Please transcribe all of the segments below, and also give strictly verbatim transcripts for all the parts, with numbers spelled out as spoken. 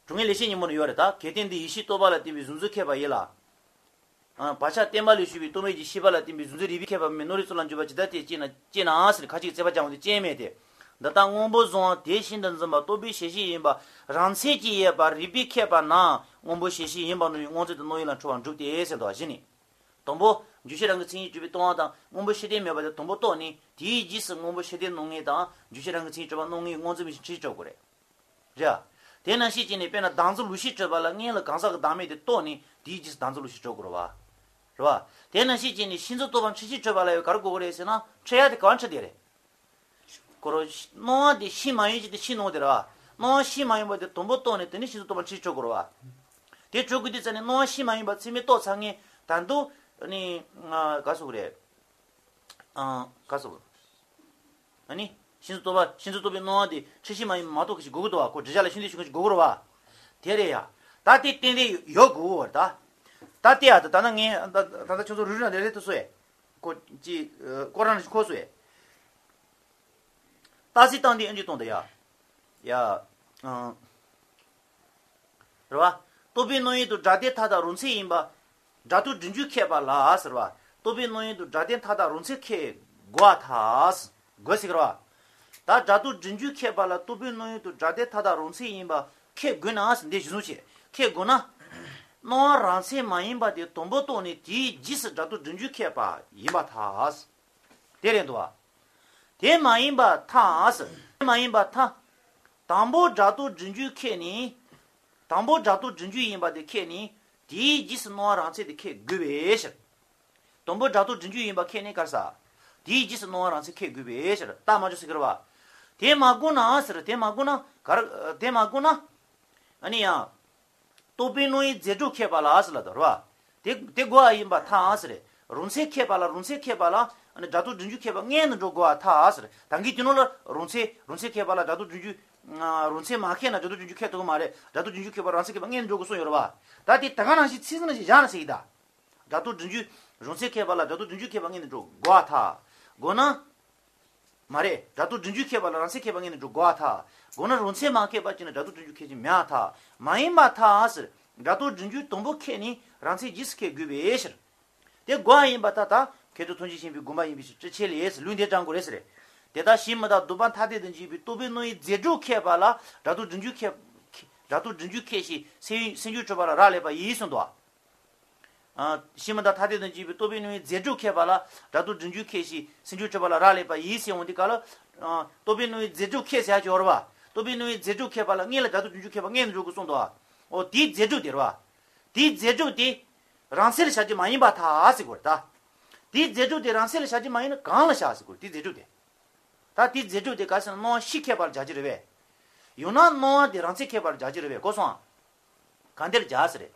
གྲུབ་བརྙན་ལེགས་བཤད་སྙིང་པོ་ན་ཡོད་རེད། ད་གལ་ཏེ་འདི་ཡེ་ཤེས་རྟོགས་པ་ལ་བརྟེན་པའི་གཟུང་འཛིན་མཁས་པ་ཡིན་ལ། ཨ། བག་ཆགས་བརྟན་པ་ལས་བྱུང་བའི་རྟོག་མེད་ཀྱི་ཤེས་པ་ལ་བརྟེན་པའི་གཟུང་འཛིན་རིག་པས་ཁྱད་པར་མེད་མནོ་རིག་ཚུལ་ལ་འཇུག་པ་ཇི་ལྟར་དེ་སྐྱེས་ན་སྐྱེས་ནའང་ཟེར། ཁ་ཅིག་རྩོད་པ་རྐྱང་པ་དེ་སྐྱེས་མེད་དེ། འདི་ལྟར་སྔོན་པོ་བཟུང་བ་དེ་བཞིན་དུ་འཛིན་པ་རྟོག་པའི་བྱ་བྱེད་ཡིན་པ་རང་མཚན་གྱིས་ཡོད་པ་རིག་པས་ཁྱད་པར་ནའང་སྔོན་པོ་བྱ་བྱེད་ཡིན་པར་མནོ་བའི་སྔོ་འཛིན་དུ་སྣང་ཡུལ་ལ་འཁྲུལ་བ་འགྲུབ་སྟེ་ཟེར་འདུག་བ་བཞི་ནི། དང་པོ། འཇུག་བྱེད་རང་གི་མཚན་ཉིད་གྲུབ་པའི་རྟོག་པ་དང་སྔོན་པོ་ཤེས་ལྡན་མེད་པ་དེ་དང་པོ་རྟོགས་ནས་དེའི་རྗེས་སུ་སྔོན་པོ་ཤེས་ལྡན་སྣང་ངེས་དང་འཇུག་བྱེད་རང་གི་མཚན་ཉིད་གྲུབ་པ་སྣང་ངེས་སྔོ་འཛིན་མིན་ཞེས་ཕྱིར་བཅོས་དགོས་རེད། རེད། དེ་ནང་བཞིན་བྱས་ནས་དཔེར་ན་བདག་འཛིན་ལུགས་ཤེས་གྲུབ་པ་ལ་སྔོན་ལ་གང་ཟག་གི་བདག་མེད་དེ་རྟོགས་ནས་དེའི་རྗེས་སུ་བདག་འཛིན་ལུགས་ཤེས་གྲུབ་དགོས་རེད་བ། རེད་བ། དེ་ནང་བཞིན་བྱས་ནས་ཤེས་འཛིན་རྟོག་པ་འཁྲུལ་ཤེས་གྲུབ་པ་ལ་ཡང་ག་རེ་དགོས་ཀྱི་རེད་ཟེར་ན་འཁྲུལ་ཡ་དེ་ག་བ་འཁྲུལ་དེ་རེད། ཁོ་རང་སྣང་བ་དེ་ཤེས་མ་ཡིན་ཅིག་དེ་ཤེས་སྣང་དེ་རེད་བ། སྣང་བ་ཤེས་མ་ཡིན་པ་དེ་དང་པོ་རྟོགས་ནས་དེ་ནས་ཤེས་འཛིན་རྟོག་པ་འཁྲུལ་ཤེས་གྲུབ་དགོས་རེད་བ། དེ་གྲུབ་དགོས་དུས་ཙ་ནས་སྣང་བ་ཤེས་མ་ཡིན་པ་ཚད་མས་རྟོགས་ཚར་ངེས་ད་དུང་ནི་ག་སོགས་རེད། ཨང་། ག་སོགས། ཨ་ནི། ཤེས་འཛིན་རྟོག་པ་ཤེས་འཛིན་རྟོག་པའི་སྣང་བ་དེ་འཁྲུལ་ཤེས་མ་ཡིན་མ་གཏོགས་ག་ཞིག་དགོས་ཀྱི་འདུག་བ། ཁོ་འདྲི་བྱ་ལ་ཤེས་འདོད་ཞུ་མཁན་ཞིག་དགོས་ཀྱི་རེད་བ། དེ་རེད་ཡ། ད་དེ་ཏན་ཏན་ཡོད་དགོས་བ་ད། ད་དེ་ཡ་ད་ད་ན་ངས་ད་ད་ད་ཁྱོད་ཚོ་རུ་རུ་ན་རེ་རེ་དུ་སོ་ཡ། ཁོ་ཅི། ཁོ་རང་ཁོ་སོ་ཡ། རྟགས་གསལ་སྟངས་འདི་ཨེ་འདྲ་གཏོང་ད་ཡ། ཡ། ཨང་། རེད་བ། རྟོག་པའི་སྣང་ཡུལ་དུ་སྒྲ་དེ་མཐའ་དག་རང་མཚན་ཡིན་པ། སྒྲ་རྟོག་སྒྲིམ་འཇུག་མཁས་པ་ལ་ཟེར་བ། རྟོག་པའི་སྣང་ཡུལ་དུ་སྒྲ་དེ་མཐའ་དག་རང་མཚན་མཁས་དགོས་པར་ཐལ། དགོས་ཟེར་གི་རེད་བ། ད་སྒྲ་རྟོག་སྒྲིམ་འཇུག་མཁས་པ་ལ་རྟོག་པའི་སྣང་ཡུལ་དུ་སྒྲ་དེ་མཐའ་དག་རང་མཚན་ཡིན་པ་མཁས་དགོས་ན་ཟེར་འདི་གཞི་བཟུང་བྱས་མཁས་དགོས་ན། སྣང་བ་རང་མཚན་མ་ཡིན་པ་དེ་དང་པོ་རྟོགས་ནས་དེའི་རྗེས་སུ་སྒྲ་རྟོག་སྒྲིམ་འཇུག་མཁས་པ་ཡིན་པར་ཐལ། དེ་རེད་འདུག་བ། དེ་མ་ཡིན་པར་ཐལ། དེ་མ་ཡིན་པར་ཐལ། དང་པོ་སྒྲ་རྟོག་སྒྲིམ་འཇུག་མཁས་ནས། དང་པོ་སྒྲ་རྟོག་སྒྲིམ་འཇུག་ཡིན་པ་དེ་མཁས་ནས། དེའི་རྗེས་སུ་སྣང་བ་རང་མཚན་དེ་མཁས་དགོས་པའི་ཕྱིར། དང་པོ་སྒྲ་རྟོག་སྒྲིམ་འཇུག་ཡིན་པ་མཁས་ནས་ག་རེ་ཟེར། དེའི་རྗེས་སུ་སྣང་བ་རང་མཚན་མཁས་དགོས་པའི་ཕྱིར་རྟགས་མ་འཇོག་ཟེར་གི་རེད་བ། དེ་མ་དགོས་ན་ཟེར་དེ་མ་དགོས་ན་ག་རེ་དེ་མ་དགོས་ན། ཨ་ནི་ཡང་། རྟོག་པའི་སྣང་ཡུལ་རྫས་གྲོགས་མཁས་པ་ལ་ཟེར་ལབ་འདུག་རེད་བ། དེ་དེ་དགོས་པ་ཡིན་པར་ཐལ་ཟེར། རང་མཚན་མཁས་པ་ལ་རང་མཚན་མཁས་པ་ལ་ཨ་ནི་སྒྲ་རྟོག་སྒྲིམ་འཇུག་མཁས་པ་མངོན་དུ་འགྲོ་དགོས་པར་ཐལ་ཟེར། ད་གིན་དེ་ནང་ལ་རང་མཚན་རང་མཚན་མཁས་པ་ལ་སྒྲ་རྟོག་སྒྲིམ་འཇུག་ཨ། རང་མཚན་མ་མཁས་ན་སྒྲ་རྟོག་སྒྲིམ་འཇུག་མཁས་ཐུབ་ཀྱི་མ་རེད། སྒྲ་རྟོག་སྒྲིམ་འཇུག་མཁས་པ་རང་མཚན་མཁས་པ་མངོན་དུ་འགྲོ་དགོས་གསུངས་ཡོད་རེད་བ། ད་དེ་ད་ག་ནང་བཞིན་ཚིག་ཟིན་ན་ཞིག་བཞག་ན་ཟེར་གྱི་ད། སྒྲ་རྟོག་སྒྲིམ་འཇུག་རང་མཚན་མཁས་པ་ལ་སྒྲ་རྟོག་སྒྲིམ་འཇུག་མཁས་པ་མངོན་དུ་འགྲོ་དགོས་པར་ཐལ། དགོས་ན། མ་རེད། སྒྲ་རྟོག་སྒྲིམ་འཇུག་མཁས་པ་ལ་རང་མཚན་མཁས་པ་མངོན་དུ་འགྲོ་དགོས་པར་ཐལ། དགོས་ན་རང་མཚན་མ་མཁས་པ་ཅིག་ན་སྒྲ་རྟོག་སྒྲིམ་འཇུག་མཁས་ཀྱི་མེད་པར་ཐལ། མ་ཡིན་པར་ཐལ་ཟེར། སྒྲ་རྟོག་སྒྲིམ་འཇུག་དང་པོ་མཁས་ནས་རང་མཚན་རྗེས་སུ་མཁས་དགོས་པའི་ཕྱིར། དེ་དགོས་པ་ཡིན་པར་ཐལ། ད་མཁས་གྲུབ་ཐམས་ཅད་མཁྱེན་པའི་དགོངས་པ་ཡིན་པའི་ཕྱིར་དྲི་ཆེན་ལས་ལུང་དེ་དྲངས་དགོས་རེད་ཟེར། དེ་ལྟར་གཞི་མི་རྟག་སྡུག་པ་ཐ་དད་དུ་འཇུག་པའི་རྟོག་པའི་སྣང་ཡུལ་རྫས་གྲོགས་མཁས་པ་ལ་སྒྲ་རྟོག་སྒྲིམ་འཇུག་མཁས། སྒྲ་རྟོག་སྒྲིམ་འཇུག་མཁས་ཤིང་སེམས་སེམས་རྒྱུད་གྲུབ་པ་ལ་རག་ལས་པ་ཡིན་གསུངས་འདུག་ཨ། གཞི་མི་རྟག་ཐ་དད་དུ་འཇུག་པའི་རྟོག་པའི་སྣང་ཡུལ་རྫས་གྲོགས་མཁས་པ་ལ་སྒྲ་རྟོག་སྒྲིམ་འཇུག་མཁས་ཤིང་སེམས་རྒྱུད་གྲུབ་པ་ལ་རག་ལས་པ་ཡིན་ཟེར་འོང་དུས་སྐབས་ལ། ཨ། རྟོག་པའི་སྣང་ཡུལ་རྫས་གྲོགས་མཁས་ཟེར་ཡག་ཅིག་ཡོད་རེད་བ། རྟོག་པའི་སྣང་ཡུལ་རྫས་གྲོགས་མཁས་པ་ལ་སྔོན་ལ་སྒྲ་རྟོག་སྒྲིམ་འཇུག་མཁས་པ་མངོན་དུ་འགྲོ་དགོས་གསུངས་འདུག་ཨ། འོ་དེའི་རྫས་གྲོགས་དེ་རེད་བ། དེའི་རྫས་གྲོགས་དེ། རང་མཚན་ལ་བཞག་རྒྱུ་མ་ཡིན་པར་ཐལ་ཟེར་དགོས་རེད་ད། དེའི་རྫས་གྲོགས་དེ་རང་མཚན་ལ་བཞག་རྒྱུ་མ་ཡིན་ན་གང་ལ་བཞག་ཟེར་དགོས་རེད་དེའི་རྫས་གྲོགས་དེ། ད་དེའི་རྫས་གྲོགས་དེ་ག་ཟེར་ན་སྣང་བ་ཤེས་མཁས་པ་ལ་སྦྱར་གྱི་རེད་པས། ཡང་ན་སྣང་བ་དེ་རང་མཚན་མཁས་པ་ལ་སྦྱར་གྱི་རེད་པས་གོ་སོང་ཨ། གང་དེ་ལ་སྦྱར་ཟེར་རེད།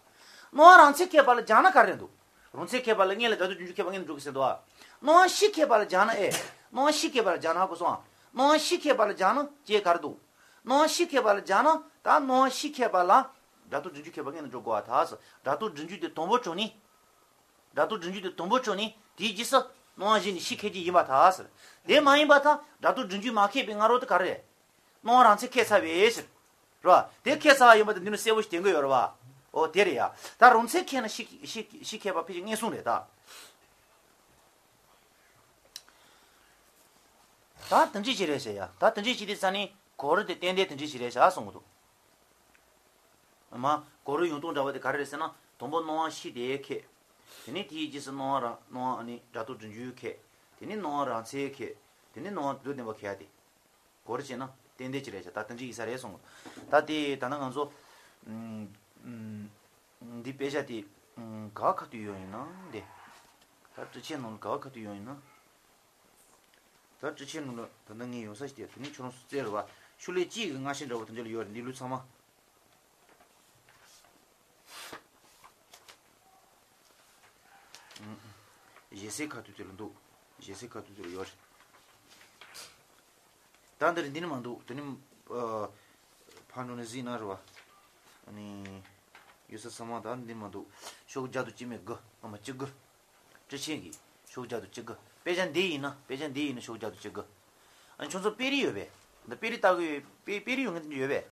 སྣང་བ་རང་མཚན་མཁས་པ་ལ་སྦྱར་ན་ག་རེ་འདུག་རང་མཚན་མཁས་པ་ལ་སྔོན་ལ་སྒྲ་རྟོག་སྒྲིམ་འཇུག་མཁས་པ་མངོན་དུ་འགྲོ་གི་ཟེར་འདུག་ཨ། སྣང་བ་ཤེས་མཁས་པ་ལ་སྦྱར་ན་ཨེ། སྣང་བ་ཤེས་མཁས་པ་ལ་སྦྱར་ན་གོ་སོང་ཨ། སྣང་བ་ཤེས་མཁས་པ་ལ་སྦྱར་ན་ད་སྣང་བ་ཤེས་མཁས་པ་ལ་སྦྱར་ན་ད་སྣང་བ་ཤེས་མཁས་པ་ལ་སྒྲ་རྟོག་སྒྲིམ་འཇུག་མཁས་པ་མངོན་དུ་འགྲོ་དགོས་པར་ཐལ་ཟེར། སྒྲ་རྟོག་སྒྲིམ་འཇུག་དེ་དང་པོ་བྱུང་ནས། སྒྲ་རྟོག་སྒྲིམ་འཇུག་དེ་དང་པོ་བྱུང་ནས་དེའི་རྗེས་སུ་སྣང་བ་གཞན་ནི་ཤེས་མཁས་ཀྱི་ཡིན་པར་ཐལ་ཟེར། དེ་མ་ཡིན་པར་ཐལ། སྒྲ་རྟོག་སྒྲིམ་འཇུག་མ་མཁས་པའི་སྔ་རོལ་དུ་ག་རེ་རེད། སྣང་བ་རང་མཚན་མཁས་ཚར་བའི་ཕྱིར། རེད་བ། དེ་མཁས་ཚར་བ་ཡིན་པ་དེ་འདི་ནི་གསལ་པོ་ཞིག་བསྟན་གྱི་ཡོད་རེད་བ། འོ་དེ་རེད་ཡ། ད་རང་མཚན་མཁས་ན་ཤེས་ཤེས་ཤེས་མཁས་པ་ཕལ་ཆེར་ངེས་བཟུང་རེད་ད། ད་དེ་འདྲ་ཞིག་རེད་ཟེར་ཡ། ད་དེ་འདྲ་ཞིག་དེ་ས་ནི་གོ་རུ་དེ་ཏན་ཏན་དེ་འདྲ་ཞིག་རེད་ཟེར་གསུང་གི་འདུག་མ། གོ་རུ་ཡོང་སྟངས་འདྲ་བ་དེ་ག་རེ་རེད་ཟེར་ན། དང་པོ་སྣང་བ་ཤེས་དེ་མཁས། དེ་ནས་དེའི་རྗེས་སུ་སྣང་བ་རང་སྣང་བ་ནི་སྒྲ་རྟོག་སྒྲིམ་འཇུག་མཁས། དེ་ནས་སྣང་བ་རང་མཚན་མཁས། དེ་ནས་སྣང་བ་དུ་ལྡན་པ་མཁས་ཡ་དེ། གོ་རུ་བྱས་ན་ཏན་ཏན་ཅི་རེད་ཤག་ད་དེ་འདྲ་ཡིན་ས་རེད་གསུངས། ད་དེ་ད་ནི་ང་ཚོ། ཨུམ། ཨུམ། འདི་དཔེ་ཆ་དེ། ཨུམ། ག་ཁ་ཐུག་ཡོད་ཡིན་ན་འདི། ད་དྲི་ཆེན་ནང་ལ་ག་ཁ་ཐུག་ཡོད་ཡིན་ན། ད་དྲི་ཆེན་ནང་ལ་ད་ལྟ་ངས་ཡོང་ས་ཞིག་དེ་དེ་ནས་ཁྱོད་རང་ཚོ་བཙལ་རོགས་བ། ཤོག་ལྷེ་གཅིག་གི་སྔ་ཕྱི་འདྲ་བོ་དེ་འདྲ་ལ་ཡོད་རེད། འདི་ལུས་ཚང་མ། ཨུམ། ཞེ་སའི་ཁ་ཐུག་དེ་ལ་འདུག་ཞེ་སའི་ཁ་ཐུག་དེ་ལ་ཡོད་རེད། ད་འདིར་འདི་ནི་མ་འདུག་དེ་ནི། ཨ། ཕར་འགྲོ་ནས་གཟིགས་ན་རེད་བ། ཨ་ནི། ཡོད་ས་ཚང་མ་ད་འདི་ནི་མ་འདུག་ཤོག་བརྒྱ་དང་གཅིག་མེད་དགུ། ཨ་མ་གཅིག་དགུ། དྲི་ཆེན་གྱི་ཤོག་བརྒྱ་དང་གཅིག་དགུ། དཔེ་ཆ་འདི་ཡིན་ན་དཔེ་ཆ་འདི་ཡིན་ན་ཤོག་བརྒྱ་དང་གཅིག་དགུ། ཨ་ནི་ཁྱོད་ཚོ་དཔེ་རིས་ཡོད་པས། འདི་དཔེ་རིས་ལྟ་གི་ཡོད་པས། དཔེ་རིས་ཡོད་མཁན་དེ་ཡོད་པས།